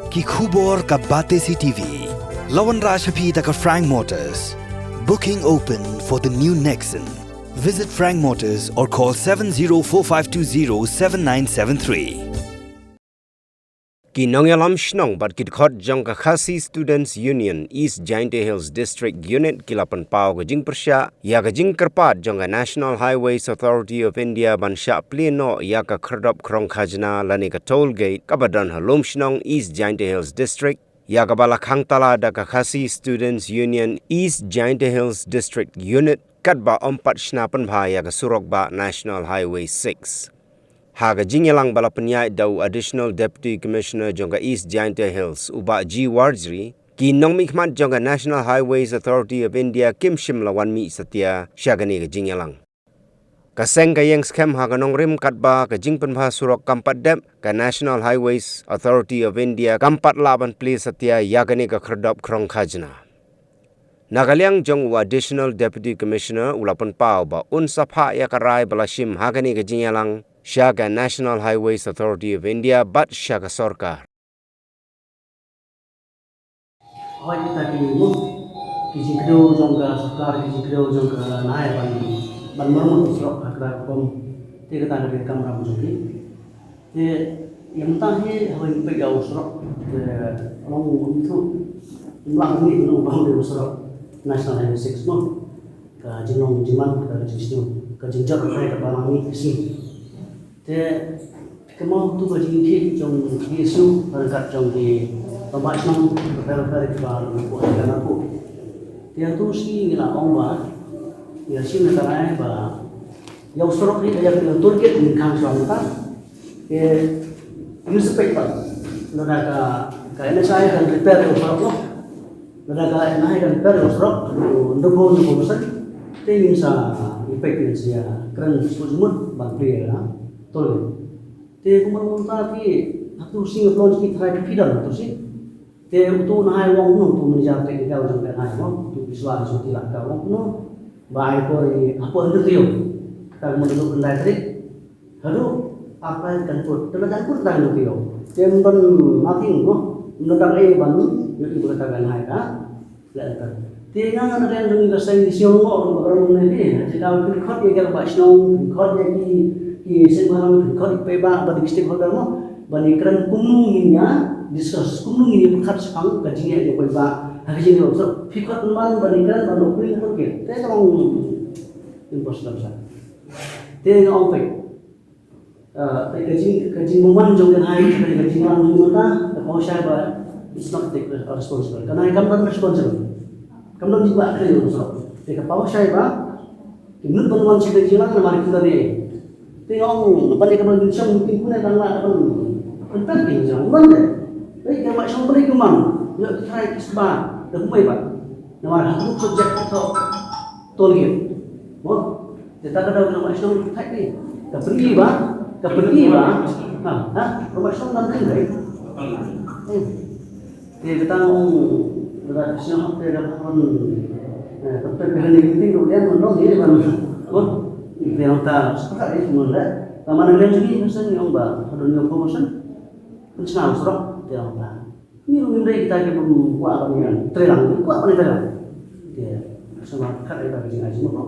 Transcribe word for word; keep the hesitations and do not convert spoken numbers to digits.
Ki khubor ka Batesi T V. La wanrah sha phi da ka Frank Motors. Booking open for the new Nexon. Visit Frank Motors or call seven zero four five two zero seven nine seven three. Ki nongïalam shnong bad ki dkhot jong ka Khasi Students Union East Jaintia Hills District Unit ki la pynpaw ka jingpyrshah ïa ka jingkyrpad jong ka National Highways Authority of India ban shah plie noh ïa ka khyrdop khrong khajna lane ka toll gate kaba don ha Lumshnong, East Jaintia Hills District, ïa kaba la khang tala da ka Khasi Students Union East Jaintia Hills District Unit, katba ym pat shna pynbha ïa ka surok bah National Highway six. Ha ka jingïalang ba la pynïaid da u Additional Deputy Commissioner jong ka East Jaintia Hills, u Bah G Warjri, ki nongmihkhmat jong ka National Highways Authority of India kim shym la wan mih satia sha kane ka jingïalang. Ka seng ka ïeng skhem ha ka nongrim katba ka jingpynbha surok kam pat dep, ka National Highways Authority of India kam pat lah ban plie satia ïa kane ka khyrdop khrong khajna. Na ka liang jong u Additional Deputy Commissioner, u la pynpaw ba un sa phah ïa ka rai ba la shim ha kane ka jingïalang sha ka National Highways Authority of India bad sha ka sorkar. Hoi kita ki mo, ki jingkdew jong ka sorkar, ki jingkdew jong ka NHAI ban, ban marmut surok ha kata ka rukom. Te kata ka dei ka kamram jong ki. Te ïa mynta hi haba ngi peit ïa u surok, te long u ïathuh, ym lah ban mih, long u surok National Highway six mo. Ka jinglong jingman, ka jingsniew, ka jingjot ka ba ngi sniew. Te ka mut tu ka jingkit jong ki issue ryngkat jong ki paidbah shnong bapher bapher kiba ngi poi ka na ku. Te ïa tu shi ngi la ong ba ïa shi na ka rai ba ïa u surok hi ka ïa ka toll gate ngi khang shuwa mynta. Te ïa u surok pat lada ka, ka NHAI kan repair ïa u surok noh. Lada ka NHAI kan repair ïa u surok, ndu ndu percent. Te ngin sa ïa peit ngin sa ïa kren sbun sbun ban plie ïa toll gate. Te kumba mynta ki, ha tu shi nga pynlong ki trai phi don ha tu shi. Te utu NHAI u ong uno utu manager technical jong ka NHAI mo, utu Biswa Jyoti Ladka u ong uno. Ba ai por ïa hapoh hynriew taïew. Kata ka mut utu khyndai tarik. Haduh arphew kan kut, te la kan kut tang utu taïew. Te ym don nothing mo. Ym don tang ei ban ïohi ba kata ka NHAI ka leh enter. Te nga nga na ka liang jong ka seng Shnong Nongbah ruh ba ka rong ne te, te ka pynkhot ïa ki rangbah shnong, pynkhot ïa ki, ki seng balang, pynkhot ïa ki paidbah bad ki stakeholder mo. Ban ïa kren kumno ngin ïa discuss, kumno ngin ïa pyrkhat shaphang ka jingeh jong ki paidbah ha ka jingeh. So pynkhot man ban ïa kren ban ïa pynkhot ki. Te ka long impossible sa. Te nga ong peit. Ah, ka jing, ka jingmong jong ka NHAI, ka jingmong jong ka, ka paw shai ba, it's not take responsible. Ka NHAI kam don responsible. Kam don jingba kri so. Te ka paw shai ba, ki mut ban wan shi ka jinglang namar ki don ne. Te ong ban ka ban shong meeting kune tang la ban. Kan tak ki jong ban de. Te ka ma shong ban ki man. Ïa ki trai ki sba, da kumai ba. Namar ha tu project to. Tol ki. Mo. Te ta ka dau ka ma shong thai ni. Ka pyngi ba, ka pyngi ba. Ha, ha, ka ma shong nam thai ni. Hmm. Te ka tang ong, ka shong te ka pon, eh, ka pyngi ni ting ru dia mon dong ni ban. Mo. Te ong ta sepakat ni mon da. Ta mana ngi ni sen ong ba, hadon ong promotion. Pynchna surok te ong ta. Ni ru ni kita ki bym kwah ban ngi trelang, kwah ban ngi trelang. Te sama kat ita ka jingai semua.